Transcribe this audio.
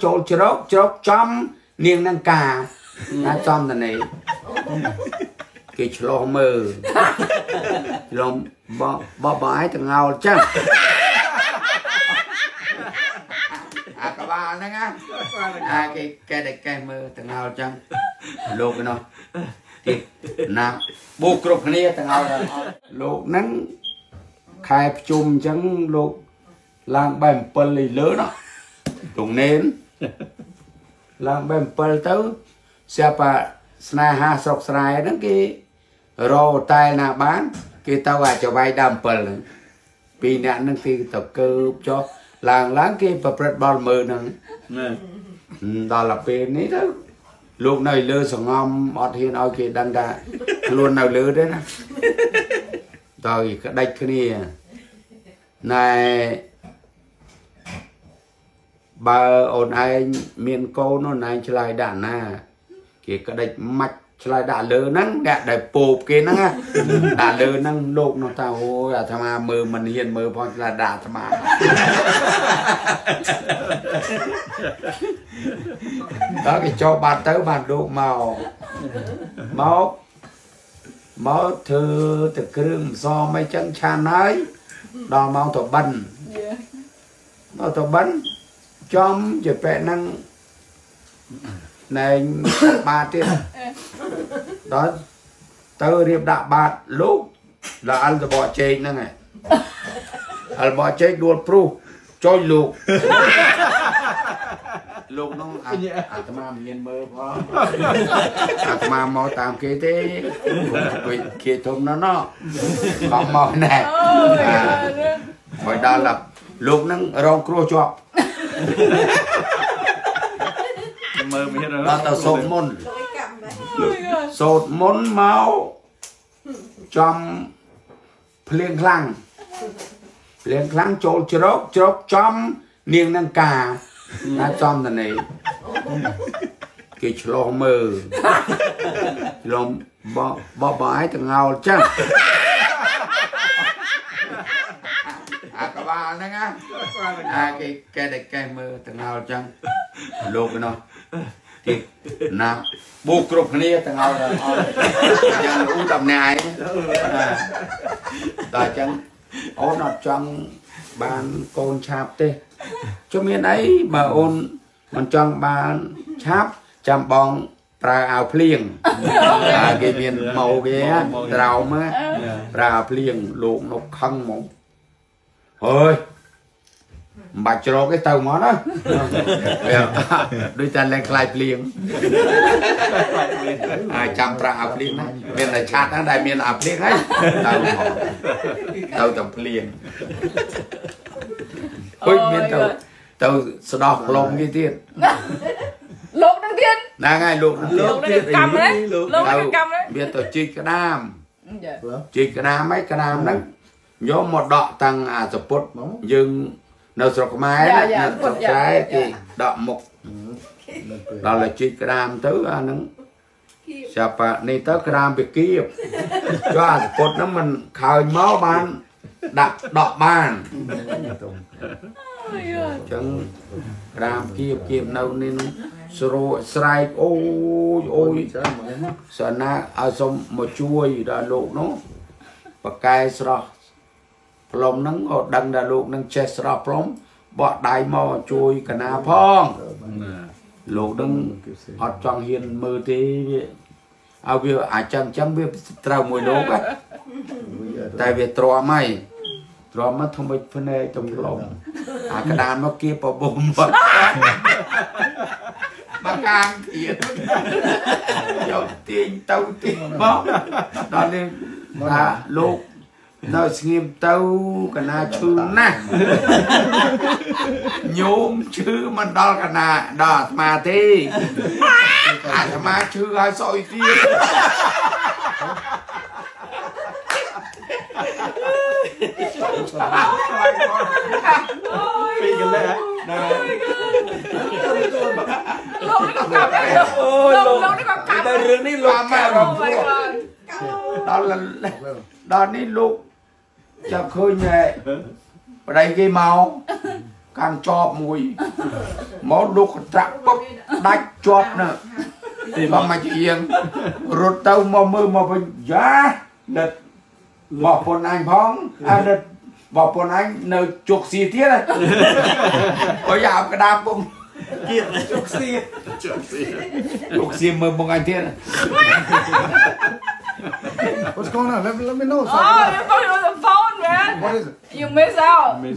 ចូលជ្រកជ្រកចំនាងនឹងការណាចំតនេះគេឆ្លោះមើលឆ្លោះបបបឯងតងោលចឹងអាក្បាលហ្នឹងណាអាគេកែតែកែមើលតងោលចឹងលោកនោះទៀតណាបូកគ្រប់គ្នាតងោលលោកហ្នឹងខែភ្ជុំអញ្ចឹងលោកឡើងបែ7លីលើនោះទងនេនឡើងបែ7ទៅស្រាប់អាស្នេហាស្រុកស្រែហ្នឹងគេរកតែណាបានគេទៅអាចវាយដើម7ហ្នឹងពីរអ្នកហ្នឹងគេទៅកើបចុះឡើងឡើងគេប្រព្រឹត្តបលមើហ្នឹង ណែ ដល់ទៅពេលនេះទៅលោកនៅលើសងំអត់ហ៊ានឲ្យគេដឹងថាខ្លួននៅលើទេណាតើគេក្តាច់គ្នាណែបើអូនឯងមានកូនអូនឯងឆ្លើយដាក់ណាគេក្តាច់ម៉ាច់ឆ្លើយដាក់លើហ្នឹងអ្នកដែលពោបគេហ្នឹងណាដាក់លើហ្នឹងលោកនោះថាអូយអាត្មាមើលមិនហ៊ានមើលផងឆ្លើយដាក់អាត្មាដល់គេចូលបាត់ទៅបានលោកមកមកមកធ្វើតែគ្រឿងសំអីចឹងឆានហើយដល់ម៉ោងទៅបិណ្ឌមកទៅបិណ្ឌចំជាប៉ែហ្នឹងណែងបាតទៀតដល់ទៅរៀបដាក់បាតលោកដល់អលតបកជែកហ្នឹងឯងអលបកជែកដួលព្រុសចុចលោកលោកនោះអាត្មាមានមើលផងអាត្មាមកតាមគេទេគេធំណាស់ណោះខំមកណែបើដល់លោកហ្នឹងរងគ្រោះជាប់ មើលមាន ដល់ទៅសូត្រមុនសូត្រមុនមកចំភ្លៀងខ្លាំងភ្លៀងខ្លាំងចូលជ្រកជ្រកចំនាងនឹងការណាចំតនេះគេឆ្លោះមើលឆ្លោះបបបឯងតងោលចឹងអាក្បាលហ្នឹងណាអាគេកែតែកែមើលតងោលចឹងលោកនោះទៀតណាបូកគ្រប់គ្នាតងោលដល់អត់យ៉ាងអ៊ូតំណែងដល់ចឹងអូនអត់ចង់បានកូនឆាបទេចុះមានអីបើអូនមិនចង់បានឆាបចាំបងប្រើអាវភ្លៀងអាគេមានម៉ោគេត្រោមប្រើអាវភ្លៀងលោកនោះខឹងហ្មងហើយមិនបាច់ជ្រកទេទៅហ្មងណាដូចតែលែងខ្លាយភ្លៀងអាចចាំប្រាក់អាវភ្លៀងណាមានតែឆាតហ្នឹងដែលមានអាវភ្លៀងហើយទៅហ្មងទៅតែភ្លៀងអុយមានទៅទៅស្ដោះផ្លុំគេទៀត លោកនឹងទៀត ហ្នឹងហើយលោកហ្នឹងទៀត លោកនឹងកម្មណាលោកនឹងកម្មណា វាទៅជីកក្តាម ចា ជីកក្តាមហើយក្តាមហ្នឹងយកមកដកតាំងអាសពុតយើងនៅស្រុកខ្មែរណាស្រុកស្រែគេដកមុខដល់តែជីកក្តាមទៅអាហ្នឹងចាប់អានេះទៅក្តាមវាគៀបចុះអាសពុតហ្នឹងមិនខើញមកបានដាក់ដកបានអញ្ចឹងក្តាមគៀបគៀបនៅនេះហ្នឹងស្រួស្រែកអូយអូយសណាឲ្យសុំមកជួយដល់លោកនោះបកែស្រស់ផ្លុំហ្នឹងក៏ដឹងថាលោកនឹងចេះស្រស់ផ្លុំបក់ដៃមកជួយកណាផងលោកនឹងអត់ចង់ហ៊ានមើលទេវាឲ្យវាអាចចឹងចឹងវាត្រូវមួយលោកហ៎តែវាទ្រាំហើយទ្រាំមកធ្វើម៉េចភ្នែកទៅផ្លុំអាក្តានមកគៀបបបុំបាត់មកកាងទៀតយកទាញទៅទាញមកដល់នេះថាលោកនៅស្ងៀមទៅកណាឈឺណាស់ញោមឈឺមិនដល់កណាដល់អាត្មាទេអាត្មាឈឺហើយសអុយទៀត ពីកលែ ណា លោកនេះក៏កម្មដែរ អូយ លោក លោក លោកនេះក៏កម្ម តែរឿងនេះលោក កម្ម កម្ម អូ my god ដល់ដល់នេះលោកចាប់ឃើញតែប្តីគេមក កាន់ចបមួយមកលោកកត្រាក់ពុបដាច់ជាប់ណាមកមកជាអៀងរត់ទៅមកមើលមកវិញយ៉ាដិតបងប្អូនអញផងអាដិតបងប្អូនអញនៅជុកស៊ីទៀតហ៎ អុយអាបក្តារពុំ ជុកស៊ីជុកស៊ី ជុកស៊ីមើលមកអញទៀត What's going on? Let me know. So Oh, you're talking on the phone, man. What is it? You miss out.